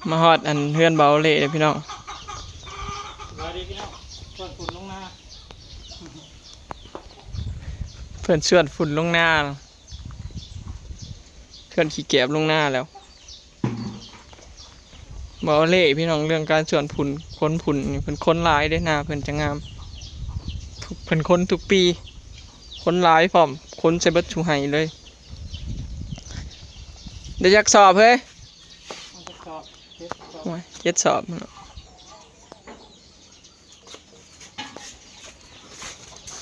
ມາຮອດອັນເຮືອນເບົາເລ້ເດ້ພີ່ນ້ອງ. ສະບາຍດີພີ່ນ້ອງ ຊວນຝຸ່ນລົງນາ ເພິ່ນຊວນຝຸ່ນລົງນາ ເຄື່ອນຂີ້ແກບລົງນາແລ້ວ. ເບົາເລ້ພີ່ນ້ອງ ເລື່ອງການຊວນຝຸ່ນ ຂົນຝຸ່ນນີ້ ເພິ່ນຂົນຫຼາຍເດ້ ນາເພິ່ນຈະງາມ ເພິ່ນຂົນທຸກປີ ຂົນຫຼາຍພ້ອມ ຂົນໃສ່ເບິດສູ່ໄຮ່ເລີຍ. ໄດ້ຈັກສອບເຮີ້ຍ? ເຈັດສອບ ເຈັດສອບ ໂອ້ຍ ເຈັດສອບເນາະ.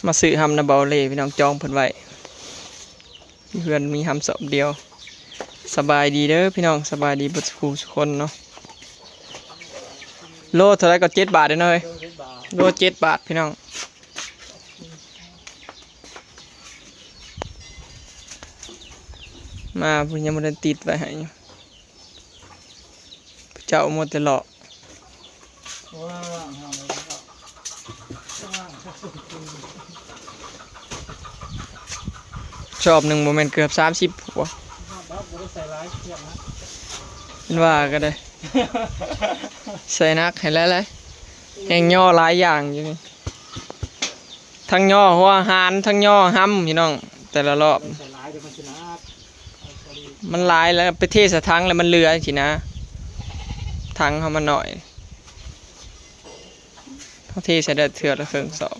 ມາຊື້ຮຳນຳເບົາເລ້ພີ່ນ້ອງ ຈອງເພິ່ນໄວ້ ເຮືອນມີຮຳສອບດຽວ. ສະບາຍດີເດີພີ່ນ້ອງ ສະບາຍດີເບິດສູ່ຜູ້ສູ່ຄົນເນາະ. ໂລເທົ່າໃດກໍ ເຈັດບາດເດ້ເນາະເອີຍ ໂລເຈັດບາດພີ່ນ້ອງ. ມາ ເພິ່ນຍັງບໍ່ໄດ້ຕິດໄວ້ໃຫ້ຢູ່. ເຈົ້າໝົດແຕ່ເລາະ ສອບໜຶ່ງບໍ່ແມ່ນເກືອບສາມສິບພຸ້ນບໍ່? ເຫັນວ່າກໍໄດ້ ໃສ່ໜັກໃຫ້ຫຼາຍໆ ແຮ່ງຍໍຫຼາຍຢ່າງຢູ່ນີ້. ທັງຍໍຫົວອາຫານ ທັງຍໍຮຳພີ່ນ້ອງ ແຕ່ລະລອບ ມັນຫຼາຍແລ້ວໄປເທໃສ່ຖັງແລ້ວມັນເຫຼືອຊີ້ນະ ຖັງເຮົາມັນໜ້ອຍ ເຮົາເທໃສ່ໄດ້ເທື່ອລະເຄິ່ງສອບ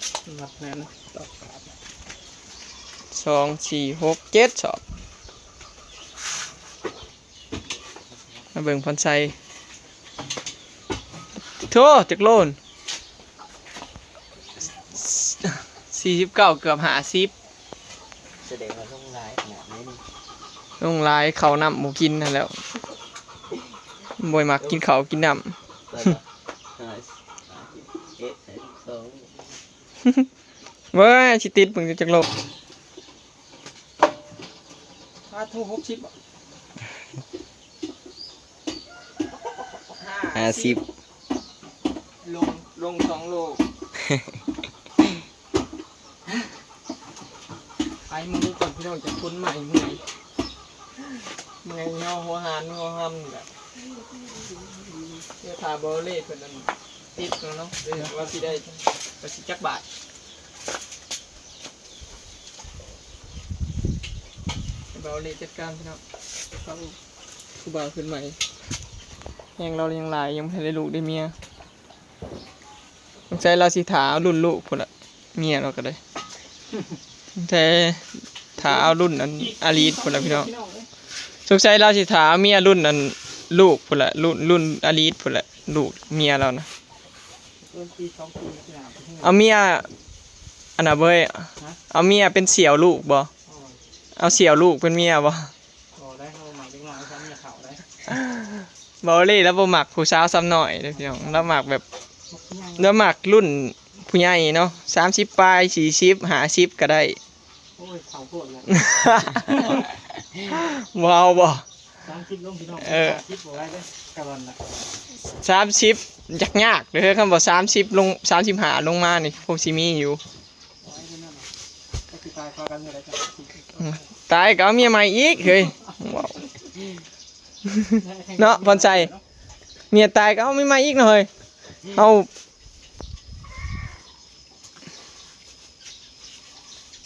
ສອງ ສີ່ ຫົກ ເຈັດສອບ. ມາເບິ່ງພອນໄຊ ໂທ້ ຈັກໂລນ ສີ່ສິບເກົ້າ ເກືອບຫ້າສິບ ສະແດງວ່າລົງຫຼາຍຂະໜາດນີ້ ລົງຫຼາຍ ເຂົ້ານ້ຳບໍ່ກິນຫັ້ນແຫຼ້ວ ບໍ່ມັກກິນເຂົ້າກິນນ້ຳ. ເບິ່ງຊິຕິດເບິ່ງຈັກໂລ. ປາໂທ້ ຫົກສິບ ຫ້າສິບ ລົງ ລົງສອງໂລ ໄປມື້ນີ້ກ່ອນພີ່ນ້ອງ ຈະຄົນໃໝ່ເມື່ອຍ ເມື່ອຍຍໍຫົວຫານຫົວຮຳນີ້ແຫຼະ. ດຽວຖ້າເບົາເລ້ເພິ່ນອັນຕິດແລ້ວເນາະ ວ່າຊິໄດ້ ວ່າຊິຈັກບາດ. ເບົາເລ້ຈັດການພີ່ນ້ອງ ເຂົາຜູ້ບ່າວຂຶ້ນໃໝ່ ແຮງລາວຍັງຫຼາຍ ຍັງບໍ່ທັນໄດ້ລູກໄດ້ເມຍ. ສົງໄສລາວຊິຖ້າເອົາລຸ້ນລູກພຸ້ນລະ ເມຍລາວກໍໄດ້ ແຕ່ຖ້າເອົາລຸ້ນອັນອາລີດພຸ້ນລະພີ່ນ້ອງ. ສົງໄສລາວຊິຖ້າເອົາເມຍລຸ້ນອັນລູກພຸ້ນລະ ລຸ້ນ ລຸ້ນອາລີດພຸ້ນລະ ລູກເມຍລາວນະ. ເອົາເມຍອັນນ່າເວີຍ ເອົາເມຍເປັນສ່ຽວລູກບໍ່? ເອົາສ່ຽວລູກເປັນເມຍບໍ່? ບໍ່ໄດ້ ເຮົາມັກເດັກນ້ອຍ ເຮົາເມຍເຖົ້າໄດ໋. ເບົາເລ້ລາວບໍ່ມັກຜູ້ສາວສ່ຳນ້ອຍເດ້ພີ່ນ້ອງ ລາວມັກແບບ ລາວມັກລຸ້ນຜູ້ໃຫຍ່ເນາະ ສາມສິບປາຍ ສີ່ສິບ ຫ້າສິບກໍໄດ້. ໂອ້ຍ ເຖົ້າໂພດແລ້ວ ບໍ່ເອົາບໍ່? ສາມສິບລົງພີ່ນ້ອງ ເອີ ຫ້າສິບບໍ່ໄດ້ເດ້ ກະວ່ານະ ສາມສິບ ຍາກໆເດີ ຄັນບໍ່ສາມສິບລົງ ສາມສິບຫ້າລົງມານີ້ ຄົງຊິມີຢູ່. ອືມ ຕາຍກໍເອົາເມຍໃໝ່ອີກເຮີ້ຍ ເວົ້າເນາະ ພອນໄຊ ເມຍຕາຍກໍເອົາເມຍໃໝ່ອີກເນາະເຮີ້ຍ. ເຮົາ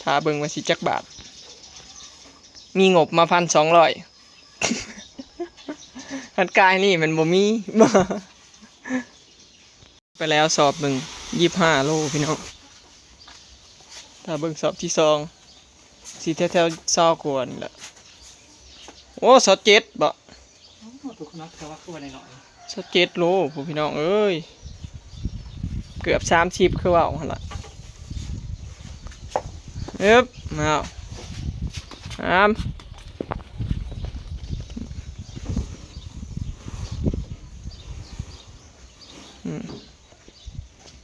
ຖ້າເບິ່ງວ່າຊິຈັກບາດ ມີງົບມາພັນສອງຮ້ອຍ ອັນກາຍນີ້ມັນບໍ່ມີ ໄປແລ້ວສອບໜຶ່ງ ຊາວຫ້າໂລພີ່ນ້ອງ. ຖ້າເບິ່ງສອບທີສອງ ຊິແຖວໆຊາວກວ່ານີ້ແຫຼະ. ໂອ້ ຊາວເຈັດບໍ? ໂອ້ ຕົກໜັກແທ້ວ່າ ຄືວ່າໜ້ອຍໆ ຊາວເຈັດໂລພຸ້ນພີ່ນ້ອງເອີຍ ເກືອບສາມສິບ ຄືເວົ້າຫັ້ນລະ. ອຶບ ເອົາ ອາມ ອືມ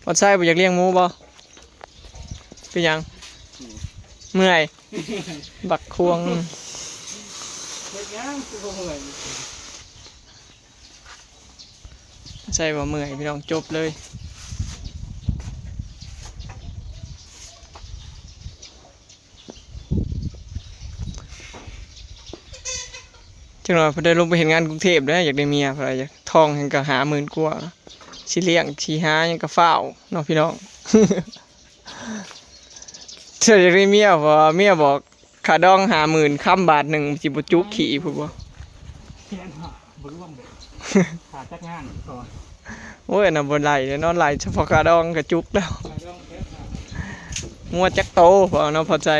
ພອນໄຊບໍ່ຢາກລ້ຽງໝູບໍ່? ເປັນຫຍັງ? ເມື່ອຍ ບັກຄວງ ເຮັດຫຍັງຄືບໍ່ເມື່ອຍ? ໃສ່ວ່າເມື່ອຍ ພີ່ນ້ອງ ຈົບເລີຍ. ເ ຈັກໜ່ອຍເພິ່ນໄດ້ລົງໄປເຮັດງານກຸງເທບເດ້ ຢາກໄດ້ເມຍ ເພິ່ນວ່າຢາກ ທອງຫຍັງກໍຫ້າໝື່ນກວ່າ ຊິລ້ຽງຊິຫາຫຍັງກໍຟ້າວເນາະພີ່ນ້ອງ. ເຈົ້າຢາກໄດ້ເມຍ ເພາະວ່າເມຍບອກຄ່າດອງຫ້າໝື່ນ ຄຳບາດໜຶ່ງ ຊິບໍ່ຈຸກຂີ້ພຸ້ນບໍ່? ແສນຫ້າ ບໍ່ລວມເດ້ ຄ່າຈັດງານກ່ອນ. ໂອ້ຍ ອັນນັ້ນບໍ່ໄລ່ແນ່ນອນ ໄລ່ສະເພາະຄ່າດອງກໍຈຸກແລ້ວ. ງົວຈັກໂຕ ພໍເນາະ ພໍໃຈ.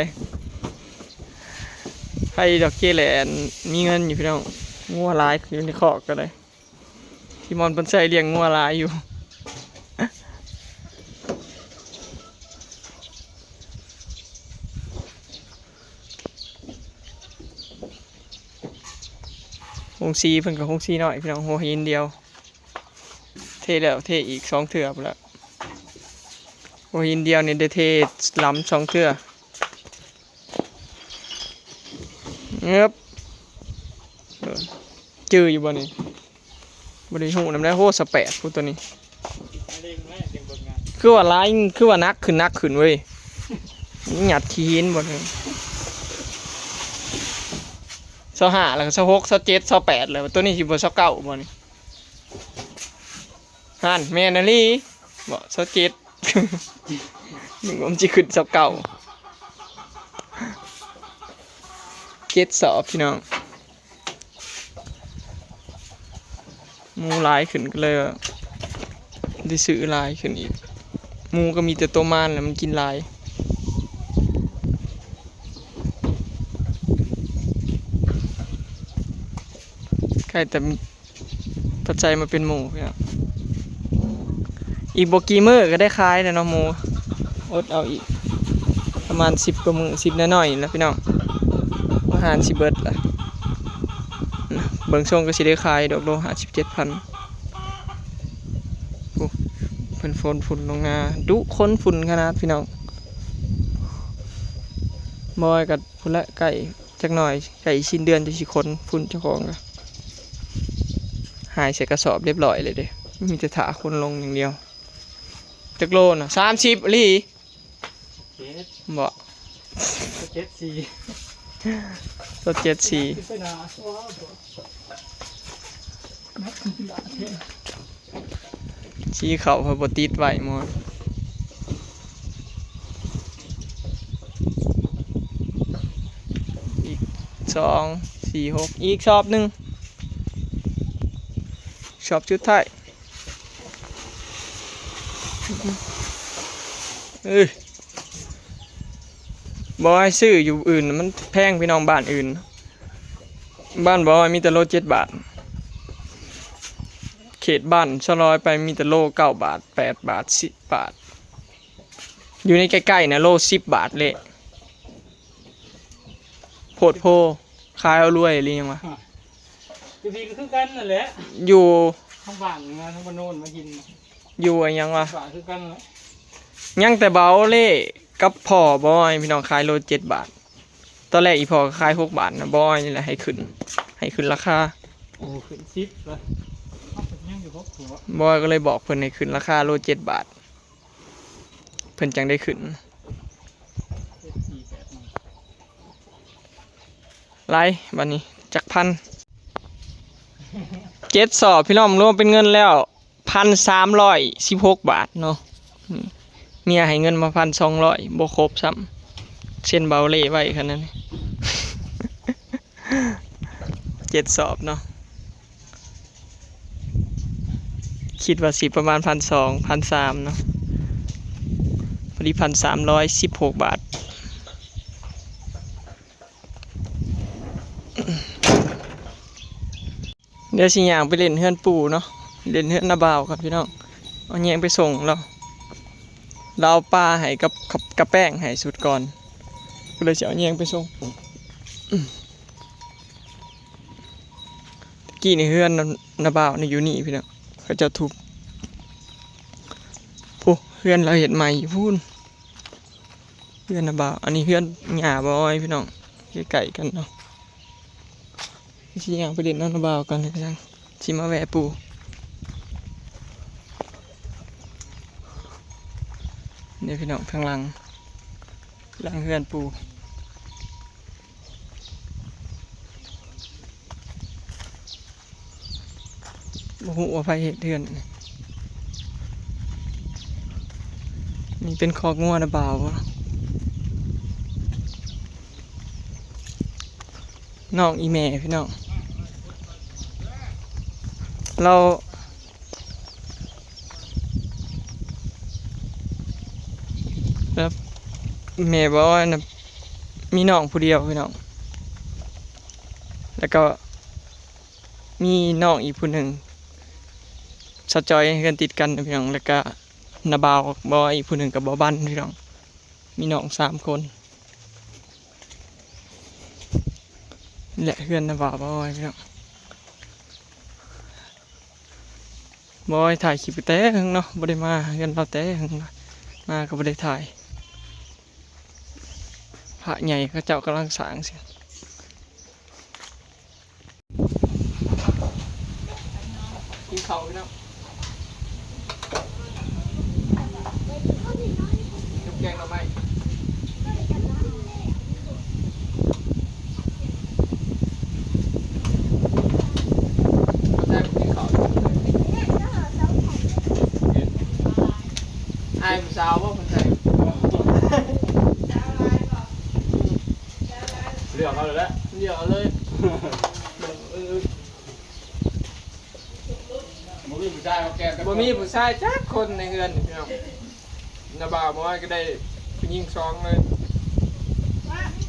ໃຜດອກເຈ້ແຫຼະ ມີເງິນຢູ່ພີ່ນ້ອງ ງົວຫຼາຍ ຢູ່ໃນຄອກກໍໄດ້. ທີ່ມອນເພິ່ນໃຊ້ລ້ຽງງົວຫຼາຍຢູ່. ໂຮງສີເພິ່ນກໍໂຮງສີນ້ອຍພີ່ນ້ອງ ຫົວຫີນດຽວ ເທແລ້ວເທອີກສອງເທື່ອພຸ້ນລະ. ຫົວຫີນດຽວນີ້ໄດ້ເທລຳສອງເທື່ອ. ເງີບ ເອີ ຈື່ຢູ່ບໍ່ນີ້? ບໍ່ໄດ້ຮູ້ນຳໄດ໋. ໂຫ ຊາວແປດພຸ້ນໂຕນີ້ ຄືວ່າຫຼາຍ ຄືວ່າໜັກຂຶ້ນ ໜັກຂຶ້ນເວີຍ. ຍັງຫຍັດຂີ້ຫີນບໍ່ນີ້? ຊາວຫ້າ ແລ້ວກໍຊາວຫົກ ຊາວເຈັດ ຊາວແປດ ແລ້ວ ໂຕນີ້ຊິບໍ່ຊາວເກົ້າບໍ່ນີ້? ຫັ້ນ ແມ່ນອີ່ຫຼີບໍ? ຊາວເຈັດ ນຶກວ່າມັນຊິຂຶ້ນຊາວເກົ້າ. ເຈັດສອບພີ່ນ້ອງ ໝູຫຼາຍຂຶ້ນກໍເລີຍໄດ້ຊື້ຫຼາຍຂຶ້ນອີກ. ໝູກໍມີແຕ່ໂຕມານແຫຼະ ມັນກິນຫຼາຍ. ໃກ້ແຕ່ ພັດໄຊມາເປັນໝູພີ່ນ້ອງ. ອີກບໍ່ກີ່ມື້ກໍໄດ້ຂາຍແລ້ວເນາະໝູ. ອົດເອົາອີກປະມານສິບກວ່າມື້ ສິບໜ້ອຍໆນີ້ແຫຼະພີ່ນ້ອງ ອາຫານຊິເບິດລະ. ເບິ່ງຊົງກໍຊິໄດ້ຂາຍດອກ ໂລຫ້າສິບເຈັດພັນ. ໂອ້ ເພິ່ນຝົນຝຸ່ນລົງມາ ດຸ ຄົນຝຸ່ນຂະໜາດພີ່ນ້ອງ. ບອຍກໍພຸ້ນແຫຼະ ໃກ້ ຈັກໜ່ອຍໃກ້ສິ້ນເດືອນຈັ່ງຊິຂົນຝຸ່ນເຈົ້າຂອງ ກໍຫາຍໃສ່ກະສອບລຽບຮ້ອຍເລີຍເດ້ ມີແຕ່ຖ້າຂົນລົງຢ່າງດຽວ. ຈັກໂລນະ? ສາມສິບອີ່ຫຼີ ເຈັດ ບໍ? ເຈັດສີ່ ເຈັດສີ່ ຂຶ້ນໄປໜ້າ ໜັກຂຶ້ນຫຼາຍແທ້. ສີເຂົ້າເພິ່ນບໍ່ຕິດໄວ້ໝົດ. ອີກສອງ ສີ່ ຫົກ ອີກສອບໜຶ່ງ ສອບສຸດທ້າຍ. ເອີຍ ບໍ່ໃຫ້ຊື້ຢູ່ອື່ນ ມັນແພງພີ່ນ້ອງ ບ້ານອື່ນ. ບ້ານບໍ່ມີແຕ່ໂລເຈັດບາດ ເຂດບ້ານຊະລອຍໄປມີແຕ່ໂລເກົ້າບາດ ແປດບາດ ສິບບາດ. ຢູ່ໃນໃກ້ໆນະໂລສິບບາດເລະ ໂພດໂພ ຂາຍເອົາລວຍອີ່ຫຼີຫຍັງວະ. ຢູ່ພີ້ກໍຄືກັນນັ້ນແຫຼະ ຢູ່ທາງບ້ານນະ ທາງບ້ານໂນນມາຫີນ ຢູ່ຫຍັງວະ ບາດຄືກັນແຫຼະ. ຍັງແຕ່ເບົາເລກັບພໍ່ບອຍ ພີ່ນ້ອງ ຂາຍໂລເຈັດບາດ. ຕອນແລກອີ່ພໍ່ກໍຂາຍຫົກບາດນະ ບອຍນີ້ແຫຼະໃຫ້ຂຶ້ນ ໃຫ້ຂຶ້ນລາຄາ. ໂອ້ ຂຶ້ນສິບລະ ຍັງຢູ່ຫົກຫົວ. ບອຍກໍເລີຍບອກເພິ່ນໃຫ້ຂຶ້ນລາຄາໂລເຈັດບາດ ເພິ່ນຈັ່ງໄດ້ຂຶ້ນ. ເຈັດສີ່ແປດໜຶ່ງ ຫຼາຍ ບັດນີ້ຈັກພັນ. ເຈັດສອບພີ່ນ້ອງ ລວມເປັນເງິນແລ້ວ ພັນສາມຮ້ອຍສິບຫົກບາດເນາະ. ເມຍໃຫ້ເງິນມາພັນສອງຮ້ອຍ ບໍ່ຄົບຊ້ຳ ເຊັນເບົາເລໄວ້ຂະໜາດນີ້. ເຈັດສອບເນາະ ຄິດວ່າຊິປະມານພັນສອງ ພັນສາມເນາະ ພໍດີພັນສາມຮ້ອຍສິບຫົກບາດ. ດຽວຊິຍ່າງໄປຫຼິ້ນເຮືອນປູ່ເນາະ ຫຼິ້ນເຮືອນນ້າບ່າວກ່ອນພີ່ນ້ອງ. ເອົາແຍງໄປສົ່ງລາວ ລາວເອົາປາໃຫ້ກັບ ກັບ ກັບແປ້ງໃຫ້ຊຸດກ່ອນ ກໍເລີຍຊິເອົາແຍງໄປສົ່ງ. ຕະກີ້ນີ້ເຮືອນນ້າ ນ້າບ່າວນີ້ຢູ່ນີ້ພີ່ນ້ອງ ເຂົາເຈົ້າທຸບ. ໂອ້ ເຮືອນລາວເຮັດໃໝ່ຢູ່ພຸ້ນ ເຮືອນນ້າບ່າວ. ອັນນີ້ເຮືອນຍ່າບອຍພີ່ນ້ອງ ໃກ້ໆກັນເນາະ. ຊິຍ່າງໄປຫຼິ້ນນຳນ້າບ່າວກ່ອນ ຈັ່ງຊິມາແວ່ປູ່. ນີ້ພີ່ນ້ອງ ທາງຫຼັງ ຫຼັງເຮືອນປູ່. ບໍ່ຮູ້ວ່າໃຜເຮັດເຮືອນ. ນີ້ເປັນຄອກງົວນະບ່າວບໍ? ນ້ອງອີ່ແມ່ພີ່ນ້ອງ ລາວ ແລ້ວແມ່ບອຍນະ ມີນ້ອງຜູ້ດຽວພີ່ນ້ອງ ແລ້ວກໍມີນ້ອງອີກຜູ້ໜຶ່ງ ສາວຈ້ອຍ ເຮືອນຕິດກັນນະພີ່ນ້ອງ ແລ້ວກໍນ້າບ່າວບອຍອີກຜູ້ໜຶ່ງ ກໍບ່າວບັນພີ່ນ້ອງ ມີນ້ອງສາມຄົນ. ແລະ ເຮືອນນ້າບ່າວບອຍພີ່ນ້ອງ ບອຍຖ່າຍຄລິບແຕ່ເຫິງເນາະ ບໍ່ໄດ້ມາເຮືອນລາວແຕ່ເຫິງ ມາກໍບໍ່ໄດ້ຖ່າຍ. ພະໃຫຍ່ເຂົາເຈົ້າກຳລັງສ້າງຊິ ກິນເຂົ້າພີ່ນ້ອງ ກັບແກງໜໍ່ໄມ້. ບໍ່ໃສ່ ບໍ່ກິນເຂົ້າ. ອ້າຍຜູ້ສາວບໍ່ຄົນໄທ? ເລືອກເອົາເລີຍແຫຼະ ເລືອກເອົາເລີຍ. ບໍ່ມີຜູ້ຊາຍມາແກ່ນ ບໍ່ມີຜູ້ຊາຍຈັກຄົນໃນເຮືອນນີ້ພີ່ນ້ອງ. ນ້າບ່າວບອຍກໍໄດ້ຜູ້ຍິງສອງເລີຍ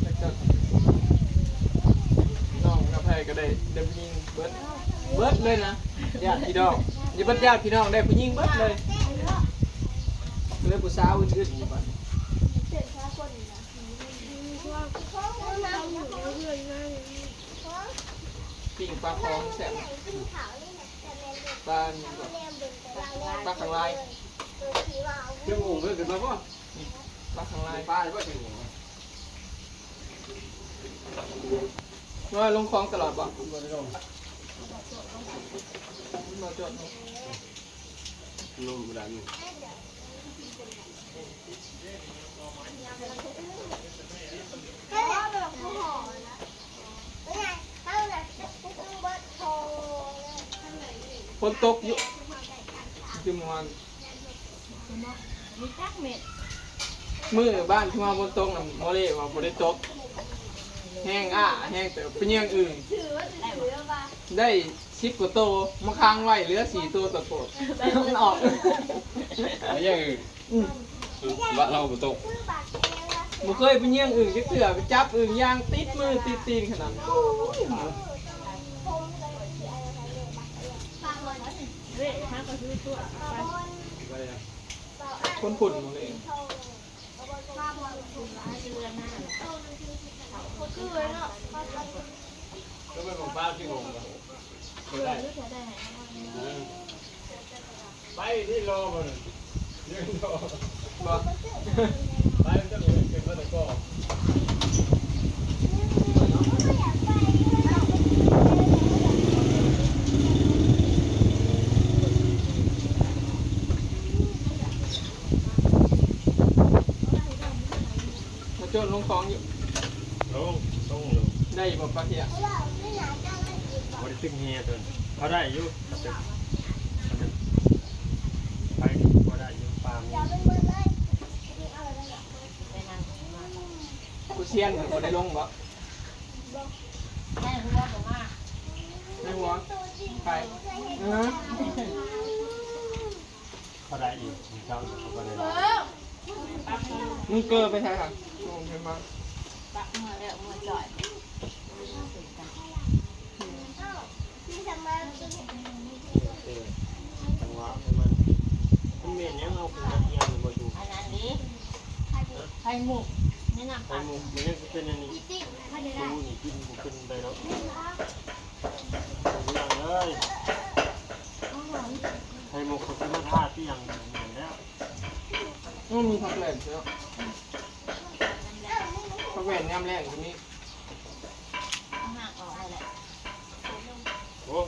ແລ້ວກໍນ້ອງນ້າໄພກໍໄດ້ ໄດ້ຜູ້ຍິງເບິດ ເບິດເລີຍນະ ຍາດພີ່ນ້ອງ ນີ້ເບິດຍາດພີ່ນ້ອງໄດ້ຜູ້ຍິງເບິດເລີຍ ເຫຼືອຜູ້ສາວອື່ນໆຢູ່ບາດນີ້. ປີ້ງປາຂອງແຊບ ປາຫຍັງກໍ ປາຄັງລາຍ. ເທິງໂອ່ງເພິ່ນຂຶ້ນມາບໍ່? ປາຄັງລາຍ ປາບໍ່ເທິງໂອ່ງ. ນ້ອຍລົງຄອງຕະຫຼອດບໍ່? ບໍ່ໄດ້ລົງ ບໍ່ຈອດລົງ ລົງບໍ່ໄດ້. ຝົນຕົກຢູ່ ຢູ່ເມື່ອວານ ມີຈັກເມັດ. ມື້ບ້ານທີ່ວ່າຝົນຕົກນະ ໝໍເລວ່າບໍ່ໄດ້ຕົກ ແຮງອ້າແຮງເຕີບ ໄປເຍື່ອງອຶ່ງ ໄດ້ສິບກວ່າໂຕ ມາຂັງໄວ້ ເຫຼືອສີ່ໂຕ ຕະໂພດ ມັນອອກ ໄປເຍື່ອງອຶ່ງ. ອືມ ບ້ານເຮົາບໍ່ຕົກ ບໍ່ເຄີຍໄປເຍື່ອງອຶ່ງຈັກເທື່ອ ໄປຈັບອຶ່ງຢ່າງຕິດມືຕິດຕີນຂະໜາດ. ຄົນພຸ້ນໝົດເລີຍ ກໍເປັນຂອງປ້າທີ່ງງ. ໄປທີ່ລໍບໍ່ ບໍ່ ໄປມັນຈະເປັນມາແຕ່ກໍ ມາໂຈນລົງຄອງຢູ່ ລົງ ລົງຢູ່. ໄດ້ຢູ່ບໍ່ປາເພຍ? ບໍ່ໄດ້ຕຶກເຮຕົວນີ້ ພໍໄດ້ຢູ່ ໄປນີ້ພໍໄດ້ຢູ່ ປາມີ. ຜູ້ຊຽນບໍ່ໄດ້ລົງບໍ່? ໃນຫົວບໍ່ມາ ໃນຫົວ ໃຜ? ເອີ ເຂົາໄດ້ອີກ ເຂົາກໍບໍ່ໄດ້ຫຼາຍ. ເອີ ມຶງເກີໄປໃສຫະ? ໂອ້ ເຫັນມາ ປັກເມືອແລ້ວ ເມືອຈ່ອຍ. ເອີ ຈັງຫວະຂອງມັນ ມັນແມ່ນຫຍັງ ເອົາຂຶ້ນມາທ່ຽງບໍ່ຢູ່? ອັນນັ້ນເດ້ ໄຂ່ມຸກ ໃນນ້ຳ ໄຂ່ມຸກ ມັນຍັງຊິເປັນອັນນີ້ ໄຂ່ມຸກ ນີ້ກິນບໍ່ເປັນໄດ໋ດອກ ເລື່ອງເລີຍ. ໄຂ່ມຸກເຂົາຊິມາທາຕຽງແມ່ນແລ້ວ. ອືມ ມີຜັກແວ່ນເນາະ ຜັກແວ່ນຍາມແລງກໍມີ. ເອົາຮາກອອກໃຫ້ແຫຼະ. ໂອ້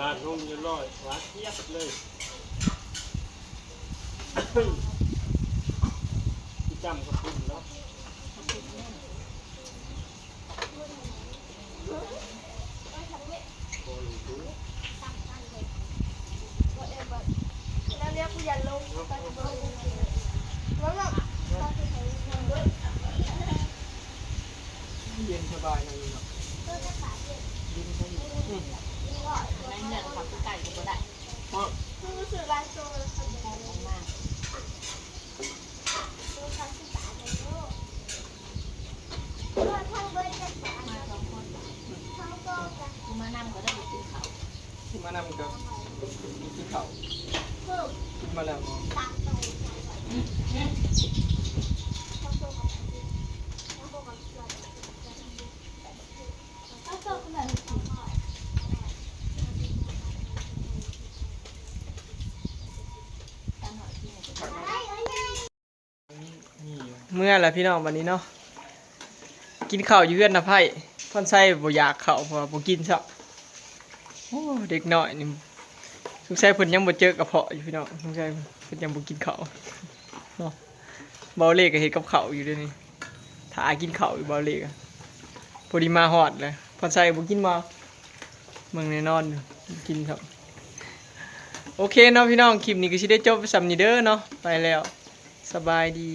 ລາດລົງຮຽບຮ້ອຍ ຫວານຈຽບເລີຍ. ຊິຈ້ຳກັບປຸ້ນເນາະ. ໂອ້ຍ ກໍບໍ່ໄດ້ ເພາະ ຄືຊື້ຫຼາຍໂຕແລ້ວເຂົາຈະໄດ້ ໂຕສາມສິບບາດເລີຍເນາະ ເພາະວ່າທັງເບິດຈັກບາດ ມາສອງຄົນ ສອງໂຕກະ ຜູ້ມານຳກໍໄດ້ບໍ່ກິນເຂົ້າ ຜູ້ມານຳກໍບໍ່ກິນເຂົ້າ ເພີ່ມ ກິນມາແລ້ວ ສາມໂຕ ສາມໂຕ ສາມໂຕກໍບໍ່ກິນ ສາມໂຕກໍ ເມືອລະພີ່ນ້ອງ ບັດນີ້ເນາະ ກິນເຂົ້າຢູ່ເຮືອນນາໄພ້ ພອນໄຊບໍ່ຢາກເຂົ້າ ເພາະວ່າບໍ່ກິນຊ້ຳ. ໂອ້ ເດັກນ້ອຍນີ້ ສົງໄສເພິ່ນຍັງບໍ່ເຈີກະເພາະຢູ່ພີ່ນ້ອງ ສົງໄສເພິ່ນຍັງບໍ່ກິນເຂົ້າເນາະ. ເບົາເລກະເຮັດກັບເຂົ້າຢູ່ເດນີ້ ຖ້າກິນເຂົ້າຢູ່ເບົາເລກະ ພໍດີມາຮອດແລ້ວ ພອນໄຊບໍ່ກິນບໍ່ ເບິ່ງແນ່ນອນຢູ່ ບໍ່ກິນຄັບ. ໂອເຄເນາະພີ່ນ້ອງ ຄລິບນີ້ກໍຊິໄດ້ຈົບໄປສ່ຳນີ້ເດີເນາະ ໄປແລ້ວ ສະບາຍດີ.